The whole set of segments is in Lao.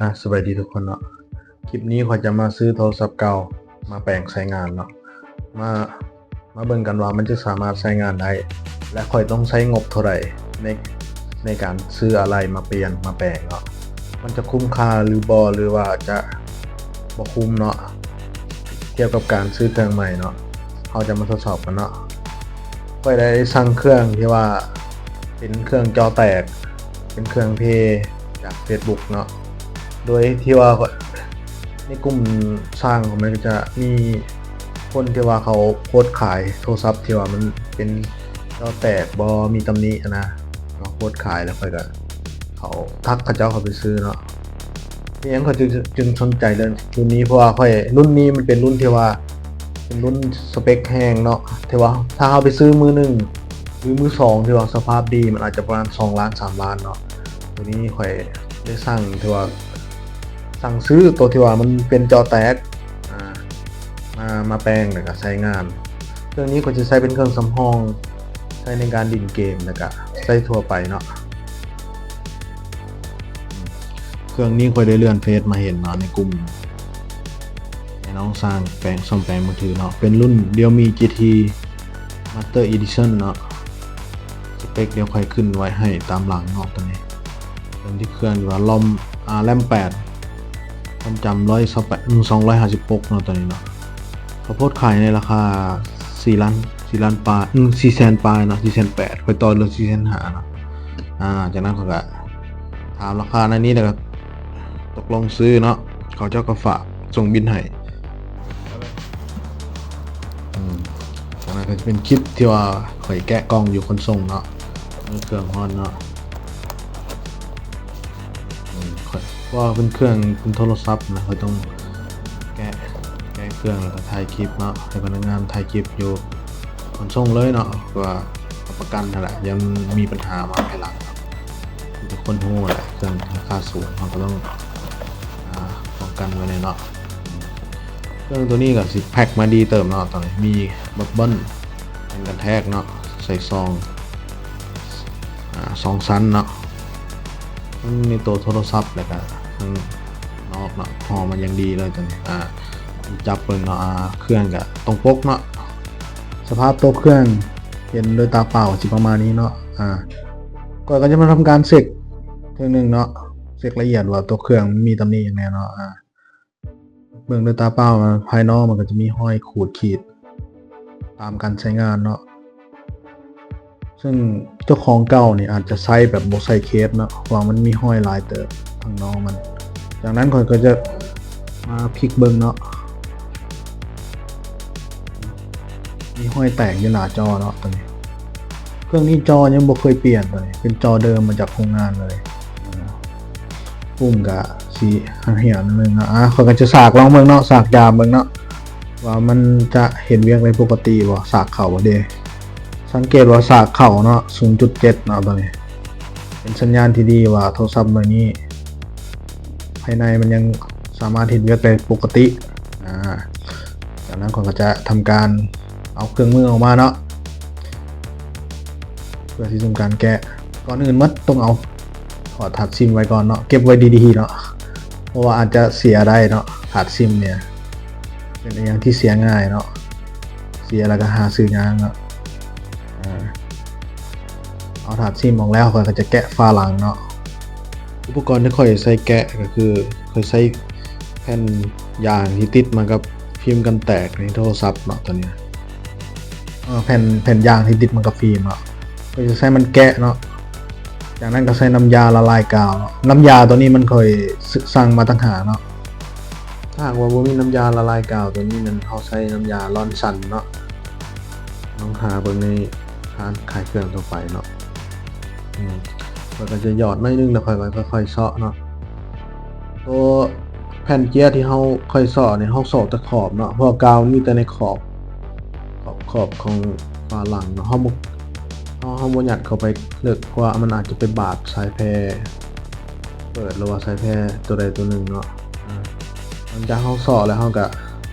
ອ່າ ສະບາຍດີທຸກຄົນເນາະ. ຄລິບນີ້ຂ້ອຍຈະມາຊື້ໂທລະສັບເກົ່າມາແປງໃຊ້ງານເນາະ. ມາ ມາເບິ່ງກັນວ່າມັນຈະສາມາດໃຊ້ງານໄດ້ ແລະ ຂ້ອຍຕ້ອງໃຊ້ງົບເທົ່າໃດໃນ ໃນການຊື້ອາໄຫຼ່ມາປ່ຽນ ມາແປງເນາະ. ມັນຈະຄຸ້ມຄ່າຫຼືບໍ່ ຫຼືວ່າຈະບໍ່ຄຸ້ມເນາະ ກ່ຽວກັບການຊື້ເຄື່ອງໃໝ່ເນາະ. ເຮົາຈະມາທົດສອບກັນເນາະ. ຂ້ອຍໄດ້ສັ່ງເຄື່ອງທີ່ວ່າເປັນເຄື່ອງຈໍແຕກ ເປັນເຄື່ອງເພຈາກເຟສບຸກເນາະ ໂດຍທີ່ວ່າໃນກຸ່ມສ້າງຂອງມັນກໍຈະມີຄົນທີ່ວ່າເຂົາໂພສຂາຍໂທລະສັບທີ່ວ່າມັນເປັນຈໍແຕກ ບໍ່ມີຕຳໜິຫັ້ນນະ ມາໂພສຂາຍ ແລ້ວຂ້ອຍກໍເຂົ້າ ທັກເຂົາເຈົ້າເຂົ້າໄປຊື້ເນາະ. ເປັນຫຍັງຂ້ອຍຈຶ່ງ ຈຶ່ງສົນໃຈເລື່ອງລຸ້ນນີ້ ເພາະວ່າຂ້ອຍ ລຸ້ນນີ້ມັນເປັນລຸ້ນທີ່ວ່າ ເປັນລຸ້ນສະເປັກແຮງເນາະ ທີ່ວ່າຖ້າເຮົາໄປຊື້ມືໜຶ່ງ ຫຼືມືສອງ ທີ່ວ່າສະພາບດີ ມັນອາດຈະປະມານສອງລ້ານ ສາມລ້ານເນາະ. ໂຕນີ້ຂ້ອຍໄດ້ສັ່ງ ທີ່ວ່າສັ່ງຊື້ໂຕທີ່ວ່າມັນເປັນຈໍແຕກ ອ່າ ມາ ມາແປງ ແລ້ວກໍໃຊ້ງານ. ເຄື່ອງນີ້ຂ້ອຍຈະໃຊ້ເປັນເຄື່ອງສຳຮອງ ໃຊ້ໃນການຫຼິ້ນເກມ ແລ້ວກະໃຊ້ທົ່ວໄປເນາະ. ເຄື່ອງນີ້ຂ້ອຍໄດ້ເລື່ອນເຟສມາເຫັນເນາະ ໃນກຸ່ມ ໃຫ້ນ້ອງສ້າງແປງ ສ້ອມແປງມືຖືເນາະ ເປັນລຸ້ນ Realme ຈີ ທີ Master Edition ເນາະ. ສະເປັກດຽວຂ້ອຍຂຶ້ນໄວ້ໃຫ້ຕາມຫຼັງເນາະ ໂຕນີ້. ເລີ່ມທີ່ເຄື່ອງທີ່ວ່າລອມ ອ່າ ແຣມແປດ ຄວາມຈຳຮ້ອຍຊາວແປດ ສອງຮ້ອຍຫ້າສິບຫົກເນາະ ໂຕນີ້ເນາະ. ເຂົາໂພສຂາຍໃນລາຄາສີ່ລ້ານ ສີ່ລ້ານປາຍ ອືມ ສີ່ແສນປາຍເນາະ ສີ່ແສນແປດ ຂ້ອຍຕໍ່ເຫຼືອສີ່ແສນຫ້າເນາະ. ອ່າ ຈາກນັ້ນຂ້ອຍກໍຖາມລາຄາໃນນີ້ ແລ້ວກໍຕົກລົງຊື້ເນາະ ເຂົາເຈົ້າກໍຝາກສົ່ງບິນໃຫ້. ອືມ ຈາກນັ້ນກໍຈະເປັນຄລິບທີ່ວ່າຂ້ອຍແກະກ່ອງຢູ່ຂົນສົ່ງເນາະ ເມື່ອເຄື່ອງຮອດເນາະ. ອືມ ຂ້ອຍ ເພາະວ່າເປັນເຄື່ອງ ເປັນໂທລະສັບນະ ຂ້ອຍຕ້ອງແກະ ແກະເຄື່ອງ ແລ້ວກໍຖ່າຍຄລິບເນາະ ໃຫ້ພະນັກງານຖ່າຍຄລິບຢູ່ຂົນສົ່ງເລີຍເນາະ ເພື່ອຮັບປະກັນຫັ້ນແຫຼະ ຢ້ານມີບັນຫາມາພາຍຫຼັງເນາະ. ມີແຕ່ຄົນຮູ້ແຫຼະ ເຄື່ອງລາຄາສູງ ເຮົາກໍຕ້ອງ ອ່າ ປ້ອງກັນໄວ້ແດ່ເນາະ. ເຄື່ອງໂຕນີ້ກໍຊິແພັກມາດີເຕີບເນາະ ໂຕນີ້ມີບັບເບິນ ກັນກະແທກເນາະ ໃສ່ຊອງ ອ່າ ສອງຊັ້ນເນາະ ທັງໃນໂຕໂທລະສັບ ແລ້ວກະທາງນອກເນາະ ຫໍ່ມາຢ່າງດີເລີຍໂຕນີ້. ອ່າ ຈັບເບິ່ງເນາະ ອ່າ ເຄື່ອງກະຕົງປົກເນາະ ສະພາບໂຕເຄື່ອງເຫັນໂດຍຕາເປົ່າຊິປະມານນີ້ເນາະ. ອ່າ ຂ້ອຍກໍຈະມາທຳການເຊັກເທື່ອໜຶ່ງເນາະ ເຊັກລະອຽດວ່າໂຕເຄື່ອງມັນມີຕຳໜິຫຍັງແດ່ເນາະ. ອ່າ ເບິ່ງດ້ວຍຕາເປົ່າ ພາຍນອກມັນກໍຈະມີຮອຍຂູດຂີດຕາມການໃຊ້ງານເນາະ ເຊິ່ງເຈົ້າຂອງເກົ່ານີ້ອາດຈະໃຊ້ແບບບໍ່ໃສ່ເຄສເນາະ ເພາະວ່າມັນມີຮອຍຫຼາຍເຕີບທາງນອກມັນ. ຈາກນັ້ນຂ້ອຍກໍຈະມາພິກເບິ່ງເນາະ ມີຮອຍແຕກຢູ່ໜ້າຈໍເນາະ ໂຕນີ້. ເຄື່ອງນີ້ຈໍຍັງບໍ່ເຄີຍປ່ຽນ ໂຕນີ້ເປັນຈໍເດີມມາຈາກໂຮງງານເລີຍ. ອືມ ປຸ່ມກະຊິເຫື່ອມໜ້ອຍໜຶ່ງເນາະ. ອ່າ ຂ້ອຍກໍຈະສາກລອງເບິ່ງເນາະ ສາກຢາມເບິ່ງເນາະ ວ່າມັນຈະເຮັດວຽກໄດ້ປົກກະຕິບໍ່ ສາກເຂົ້າບໍ່ເດ. ສັງເກດວ່າສາກເຂົ້າເນາະ ສູນຈຸດເຈັດເນາະ ໂຕນີ້ເປັນສັນຍານທີ່ດີວ່າໂທລະສັບເບິ່ງນີ້ ພາຍໃນມັນຍັງສາມາດເຮັດວຽກໄດ້ປົກກະຕິ. ອ່າ ຈາກນັ້ນຂ້ອຍກໍຈະທຳການເອົາເຄື່ອງມືອອກມາເນາະ ເພື່ອທີ່ທຳການແກະ. ກ່ອນອື່ນໝົດຕ້ອງເອົາ ຖອດຖາດຊິມໄວ້ກ່ອນເນາະ ເກັບໄວ້ດີໆເນາະ ເພາະວ່າອາດຈະເສຍໄດ້ເນາະ. ຖາດຊິມນີ້ເປັນອີ່ຫຍັງທີ່ເສຍງ່າຍເນາະ ເສຍແລ້ວກໍຫາຊື້ຍາກເນາະ. ອ່າ ເອົາຖາດຊິມອອກແລ້ວ ຂ້ອຍກໍຈະແກະຝາຫຼັງເນາະ. ອຸປະກອນທີ່ຂ້ອຍໃຊ້ແກະກໍຄື ຂ້ອຍໃຊ້ແຜ່ນຢາງທີ່ຕິດມາກັບຟີມກັນແຕກໃນໂທລະສັບເນາະ ໂຕນີ້. ເອີ ແຜ່ນ ແຜ່ນຢາງທີ່ຕິດມາກັບຟີມເນາະ ກໍຈະໃຊ້ມັນແກະເນາະ. ຈາກນັ້ນກໍໃຊ້ນ້ຳຢາລະລາຍກາວເນາະ. ນ້ຳຢາໂຕນີ້ມັນຂ້ອຍ ສ- ສັ່ງມາຕ່າງຫາກເນາະ. ຖ້າຫາກວ່າບໍ່ມີນ້ຳຢາລະລາຍກາວໂຕນີ້ ແມ່ນເຮົາໃຊ້ນ້ຳຢາລອນຊັນເນາະ. ລອງຫາເບິ່ງໃນຮ້ານຂາຍເຄື່ອງທົ່ວໄປເນາະ. ອືມ ຂ້ອຍກໍຈະຫຍອດໜ້ອຍໜຶ່ງ ແລ້ວຂ້ອຍກໍຄ່ອຍໆເຊາະເນາະ. ໂຕແຜ່ນເຈຍທີ່ເຮົາຄ່ອຍເຊາະນີ້ ເຮົາເຊາະແຕ່ຂອບເນາະ ເພາະວ່າກາວມັນມີແຕ່ໃນຂອບ ຂອບ ຂອບຂອງຝາຫຼັງເນາະ. ເຮົາບໍ່ ເຮົາ ເຮົາບໍ່ຍັດເຂົ້າໄປເລິກ ເພາະວ່າມັນອາດຈະໄປບາດສາຍແພເປີດ ຫຼືວ່າສາຍແພໂຕໃດໂຕໜຶ່ງເນາະ. ອ່າ ຫຼັງຈາກເຮົາເຊາະແລ້ວ ເຮົາກະ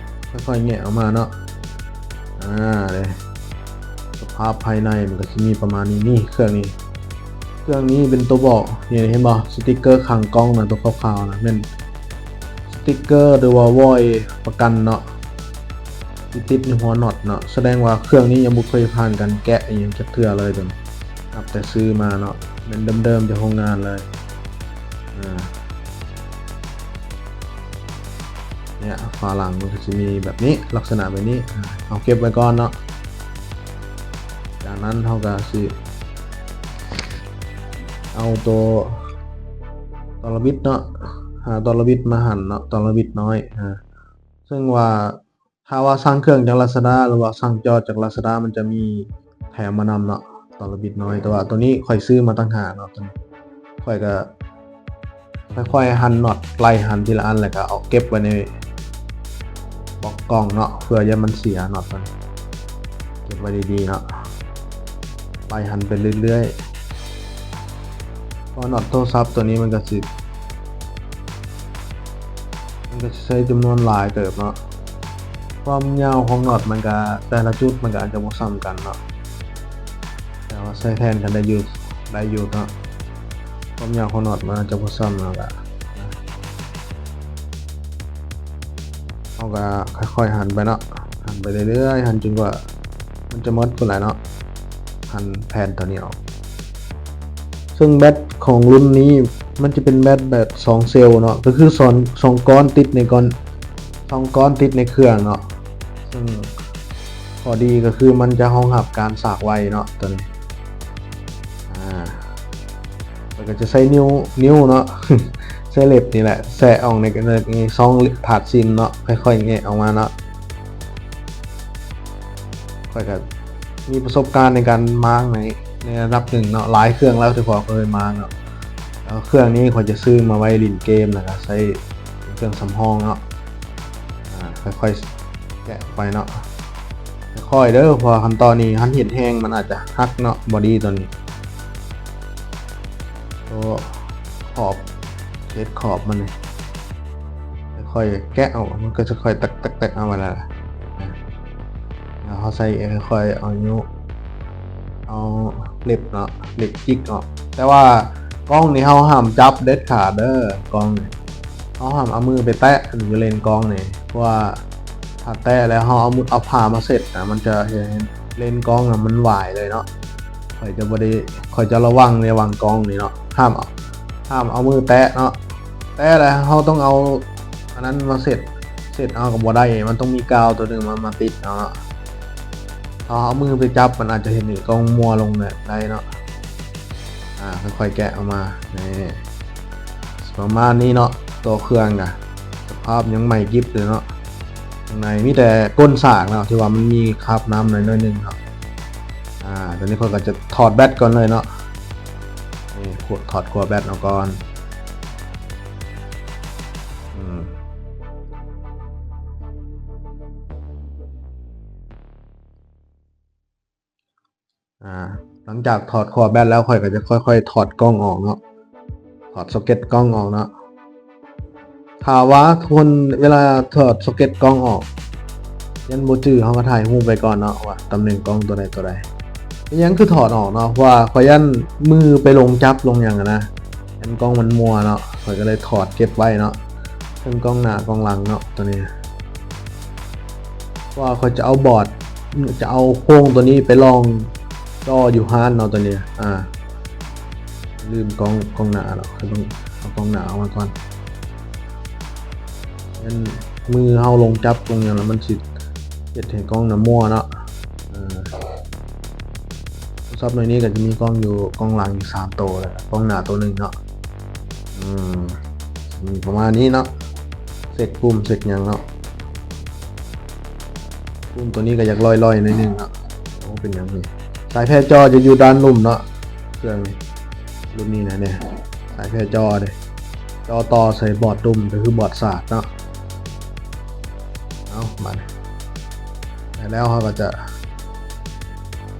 ຄ່ອຍໆແງະອອກມາເນາະ. ອ່າ ເດ້ ສະພາບພາຍໃນມັນກໍຊິມີປະມານນີ້. ນີ້ ເຄື່ອງນີ້ ເຄື່ອງນີ້ເປັນໂຕບອກ ນີ້ ເຫັນບໍ່? ສະຕິກເກີຂ້າງກ່ອງນະ ຕົວຂາວໆນະ ແມ່ນສະຕິກເກີ ຫຼືວ່າວອຍປະກັນເນາະ ທີ່ຕິດຢູ່ຫົວນັອດເນາະ. ສະແດງວ່າເຄື່ອງນີ້ຍັງບໍ່ເຄີຍຜ່ານການແກະອີ່ຫຍັງຈັກເທື່ອເລີຍ ຕົວນີ້ ນັບແຕ່ຊື້ມາເນາະ ແມ່ນເດີມໆຈາກໂຮງງານເລີຍ. ອາ ເນຍ ຝາຫຼັງມັນກໍຊິມີແບບນີ້ ລັກສະນະແບບນີ້. ອາ ເຮົາເກັບໄວ້ກ່ອນເນາະ. ຈາກນັ້ນເຮົາກໍຊິເອົາໂຕຕະຫຼະບິດເນາະ ຫາຕະຫຼະບິດມາຫັນເນາະ ຕະຫຼະບິດນ້ອຍ. ອາ ເຊິ່ງວ່າ ຖ້າວ່າສັ່ງເຄື່ອງຈາກລາຊາດ້າ ຫຼືວ່າສັ່ງຈໍຈາກລາຊາດ້າ ມັນຈະມີແຖມມານຳເນາະ ຕະຫຼະບິດນ້ອຍ. ແຕ່ວ່າໂຕນີ້ຂ້ອຍຊື້ມາຕ່າງຫາກເນາະ ໂຕນີ້ ຂ້ອຍກໍຄ່ອຍໆຫັນນັອດ ໄລ່ຫັນທີລະອັນ ແລ້ວກໍເອົາເກັບໄວ້ໃນບລັອກກ່ອງເນາະ ເພື່ອຢ່າມັນເສຍນັອດມັນ ເກັບໄວ້ດີໆເນາະ ໄລ່ຫັນໄປເລື້ອຍໆ. ເພາະນັອດໂທລະສັບໂຕນີ້ມັນກໍຊິ ມັນກໍຊິໃຊ້ຈຳນວນຫຼາຍເຕີບເນາະ. ຄວາມຍາວຂອງນັອດມັນກະ ແຕ່ລະຈຸດມັນກະອາດຈະບໍ່ສ່ຳກັນເນາະ ແຕ່ວ່າໃຊ້ແທນກັນໄດ້ຢູ່ ໄດ້ຢູ່ເນາະ. ຄວາມຍາວຂອງນັອດມັນອາດຈະບໍ່ສ່ຳ ເຮົາກະ ເຮົາກະຄ່ອຍໆຫັນໄປເນາະ ຫັນໄປເລື້ອຍໆ ຫັນຈົນກວ່າມັນຈະໝົດພຸ້ນແຫຼະເນາະ ຫັນແຜ່ນໂຕນີ້ອອກ. ເຊິ່ງແບັດຂອງລຸ້ນນີ້ມັນຈະເປັນແບັດແບບສອງເຊວເນາະ ກໍຄືສອງ ສອງກ້ອນຕິດໃນກ້ອນ ສອງກ້ອນຕິດໃນເຄື່ອງເນາະ. ເຊິ່ງຂໍ້ດີກໍຄືມັນຈະຮອງຮັບການສາກໄວເນາະ ໂຕນີ້. ອາ ແລ້ວກໍຈະໃຊ້ນິ້ວ ນິ້ວເນາະ ໃຊ້ເລັບນີ້ແຫຼະ ແຊະອອກໃນ ໃນ ໃນຊ່ອງຖາດຊິມເນາະ ຄ່ອຍໆແງະອອກມາເນາະ. ຂ້ອຍກໍມີປະສົບການໃນການມ້າງໃນ ໃນລະດັບໜຶ່ງເນາະ ຫຼາຍເຄື່ອງແລ້ວທີ່ຂ້ອຍເຄີຍມ້າງເນາະ. ແລ້ວເຄື່ອງນີ້ຂ້ອຍຈະຊື້ມາໄວ້ຫຼິ້ນເກມ ແລ້ວກໍໃຊ້ເປັນເຄື່ອງສຳຮອງເນາະ. ອາ ຄ່ອຍໆແກະອອກໄປເນາະ ຄ່ອຍໆເດີ ເພາະວ່າຄັນຕອນນີ້ຄັນເຮັດແຮງມັນອາດຈະຫັກເນາະ ບໍດີ້ໂຕນີ້ ໂຕຂອບ ເຮັດຂອບມັນນີ້ ຄ່ອຍໆແກະອອກ ມັນກໍຈະຄ່ອຍແຕກໆໆອອກມາແລ້ວ. ແລ້ວເຮົາໃຊ້ ຄ່ອຍໆເອົານິ້ວ ເອົາເລັບເນາະ ເລັບຈິກອອກ. ແຕ່ວ່າກ້ອງນີ້ເຮົາຫ້າມຈັບເດັດຂາດເດີ ກ້ອງນີ້ ເຮົາຫ້າມເອົາມືໄປແຕະຢູ່ເລນກ້ອງນີ້ ເພາະວ່າຖ້າແຕະແລ້ວເຮົາເອົາມື ເອົາຜ້າມາເຊັດນະ ມັນຈະເຮັດໃຫ້ເລນກ້ອງນະມັນຫວາຍເລີຍເນາະ. ຂ້ອຍຈະບໍ່ໄດ້ ຂ້ອຍຈະລະວັງໃນລະຫວ່າງກ້ອງນີ້ເນາະ ຫ້າມ ຫ້າມເອົາມືແຕະເນາະ. ແຕະແລ້ວເຮົາຕ້ອງເອົາອັນນັ້ນມາເຊັດ ເຊັດເອົາກໍບໍ່ໄດ້ ມັນຕ້ອງມີກາວໂຕໜຶ່ງມາ ມາຕິດເອົາເນາະ. ຖ້າເຮົາເອົາມືໄປຈັບ ມັນອາດຈະເຮັດໃຫ້ກ້ອງມົວລົງໄດ້ເນາະ. ອາ ຄ່ອຍໆແກະອອກມາ ນີ້ ປະມານນີ້ເນາະ. ໂຕເຄື່ອງກະສະພາບຍັງໃໝ່ກິບເລີຍເນາະ ຂ້າງໃນມີແຕ່ກົ້ນສາກເນາະ ທີ່ວ່າມັນມີຄາບນ້ຳໜ້ອຍໆໜຶ່ງເນາະ. ອາ ຕອນນີ້ຂ້ອຍກໍຈະຖອດແບັດກ່ອນເລີຍເນາະ ນີ້ ຖອດຂົ້ວແບັດອອກກ່ອນ. ອືມ ອາ ຫຼັງຈາກຖອດຂົ້ວແບັດແລ້ວ ຂ້ອຍກໍຈະຄ່ອຍໆຖອດກ້ອງອອກເນາະ ຖອດຊັອກເກັດກ້ອງອອກເນາະ. ຖ້າວ່າທຸກຄົນເວລາຖອດຊັອກເກັດກ້ອງອອກ ຢ້ານບໍ່ຈື່ ເຮົາກໍຖ່າຍຮູບໄວ້ກ່ອນເນາະ ວ່າຕຳແໜ່ງກ້ອງຕົວໃດຕົວໃດ. ເປັນຫຍັງຄືຖອດອອກເນາະ ເພາະວ່າຂ້ອຍຢ້ານມືໄປລົງຈັບລົງຫຍັງຫັ້ນນະ ຢ້ານກ້ອງມັນມົວເນາະ ຂ້ອຍກໍເລີຍຖອດເກັບໄວ້ເນາະ. ເຊິ່ງກ້ອງໜ້າກ້ອງຫຼັງເນາະ ຕົວນີ້ ເພາະວ່າຂ້ອຍຈະເອົາບອດ ຈະເອົາໂຄງຕົວນີ້ໄປລອງຈໍຢູ່ຮ້ານເນາະ ຕົວນີ້. ອາ ລືມກ້ອງ ກ້ອງໜ້າເນາະ ເອົາກ້ອງໜ້າອອກມາກ່ອນ ຢ້ານມືເຮົາລົງຈັບລົງຫຍັງແລ້ວ ມັນຊິເຮັດໃຫ້ກ້ອງໜ້າມົວເນາະ. ເອີ ໂທລະສັບໜ່ວຍນີ້ກໍຈະມີກ້ອງຢູ່ ກ້ອງຫຼັງຢູ່ສາມໂຕ ແລ້ວກໍກ້ອງໜ້າໂຕໜຶ່ງເນາະ. ອືມ ມີປະມານນີ້ເນາະ ເຊັກປຸ່ມເຊັກຫຍັງເນາະ. ປຸ່ມຕົວນີ້ກໍຢາກລອຍໆໜ້ອຍໜຶ່ງເນາະ. ໂອ້ ເປັນຫຍັງນີ້ ສາຍແຜ່ຈໍຈະຢູ່ດ້ານລຸ່ມເນາະ ເຄື່ອງນີ້ ລຸ້ນນີ້ນະ ນີ້ ສາຍແຜ່ຈໍເດ້ ຈໍຕໍ່ໃສ່ບອດຕຸ່ມ ກໍຄືບອດສາກເນາະ. ເອົາ ບາດນີ້ ແລ້ວເຮົາກໍຈະ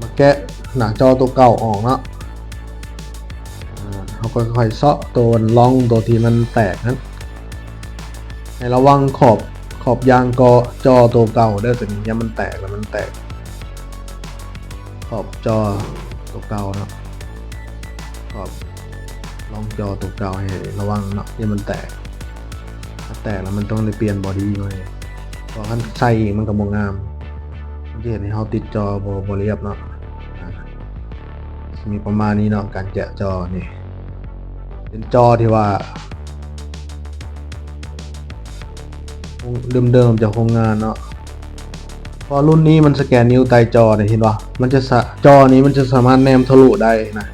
ມາແກະໜ້າຈໍຕົວເກົ່າອອກເນາະ. ອາ ເຮົາກໍຄ່ອຍເຊາະຕົວຮ່ອງຕົວທີ່ມັນແຕກນັ້ນ ໃຫ້ລະວັງຂອບ ຂອບຢາງກໍຈໍຕົວເກົ່າເດີ ຕົວນີ້ ຢ້ານມັນແຕກ ແລ້ວມັນແຕກ ຂອບຈໍຕົວເກົ່າເນາະ ຂອບ ລອງຈໍໂຕເກົ່າໃຫ້ລະວັງເນາະ ຢ່າມັນແຕກ. ຖ້າແຕກແລ້ວມັນຕ້ອງໄດ້ປ່ຽນບໍດີ້ໃໝ່ ເພາະຄັນໃສ່ອີກມັນກໍບໍ່ງາມ ມັນຈະເຮັດໃຫ້ເຮົາຕິດຈໍບໍ່ ບໍ່ລຽບເນາະ. ອາ ມີປະມານນີ້ເນາະ ການແກະຈໍນີ້ ເປັນຈໍທີ່ວ່າ ເດີມໆຈາກໂຮງງານເນາະ. ເພາະລຸ້ນນີ້ມັນສະແກນນິ້ວໃຕ້ຈໍນີ້ ເຫັນບໍ່? ມັນຈະສະ ຈໍນີ້ມັນຈະສາມາດແນມທະລຸໄດ້ນະ.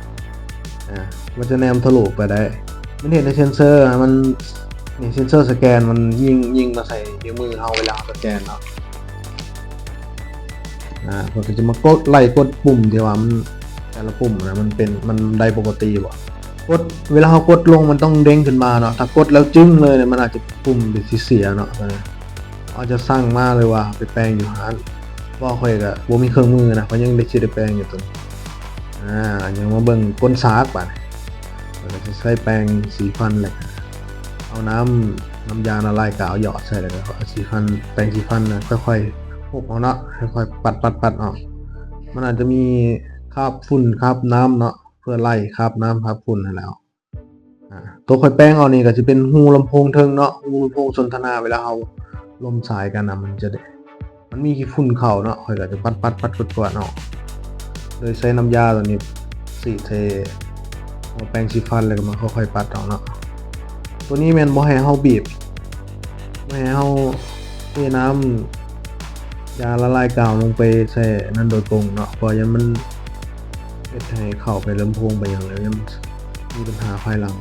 ອາ ມັນຈະແນມທະລຸໄປໄດ້ ມັນເຮັດໃຫ້ເຊັນເຊີມັນ ນີ້ ເຊັນເຊີສະແກນມັນຍິງ ຍິງມາໃສ່ນິ້ວມືເຮົາເວລາເຮົາສະແກນເນາະ. ອາ ເພິ່ນກໍຈະມາກົດ ໄລ່ກົດປຸ່ມທີ່ວ່າມັນ ແຕ່ລະປຸ່ມນະ ມັນເປັນ ມັນໄດ້ປົກກະຕິບໍ່ ກົດ ເວລາເຮົາກົດລົງມັນຕ້ອງເດ້ງຂຶ້ນມາເນາະ. ຖ້າກົດແລ້ວຈຶ້ງເລີຍ ມັນອາດຈະປຸ່ມເປັນເສຍໆເນາະ. ເຮົາຈະສັ່ງມາ ຫຼືວ່າໄປແປງຢູ່ຮ້ານ ເພາະຂ້ອຍກໍບໍ່ມີເຄື່ອງມືນະ ຂ້ອຍຍັງໄດ້ ຊິໄດ້ແປງຢູ່ຕົວນີ້. ອາ ຍັງມາເບິ່ງກົ້ນສາກບາດນີ້ ແລ້ວກໍຊິໃຊ້ແປງສີຟັນ ແລ້ວກໍເອົານ້ຳ ນ້ຳຢາລະລາຍກາວຫຍອດໃສ່ ແລ້ວກໍເອົາສີຟັນ ແປງສີຟັນນະ ຄ່ອຍໆຫົກເອົາເນາະ ຄ່ອຍໆປັດໆໆອອກ. ມັນອາດຈະມີຄາບຝຸ່ນຄາບນ້ຳເນາະ ເພື່ອໄລ່ຄາບນ້ຳຄາບຝຸ່ນຫັ້ນແຫຼະ. ອາ ໂຕຂ້ອຍແປງເອົານີ້ກໍຊິເປັນຮູລຳໂພງເທິງເນາະ ຮູລຳໂພງສົນທະນາ ເວລາເຮົາລົມສາຍກັນນະ ມັນຈະໄດ້ ມັນມີຂີ້ຝຸ່ນເຂົ້າເນາະ ຂ້ອຍກໍຈະປັດໆໆກວາດໆອອກ ໂດຍໃຊ້ນ້ຳຢາໂຕນີ້ສີດໃສ່ຫົວແປງສີຟັນ ແລ້ວກໍມາຄ່ອຍໆປັດອອກເນາະ. ໂຕນີ້ແມ່ນບໍ່ໃຫ້ເຮົາບີບ ບໍ່ໃຫ້ເຮົາເທນ້ຳຢາລະລາຍກາວລົງໄປໃສ່ນັ້ນໂດຍກົງເນາະ ເພາະຢ້ານມັນເຮັດໃຫ້ເຂົ້າໄປລຳໂພງໄປຫຍັງ ແລ້ວຢ້ານມີບັນຫາພາຍຫຼັງ.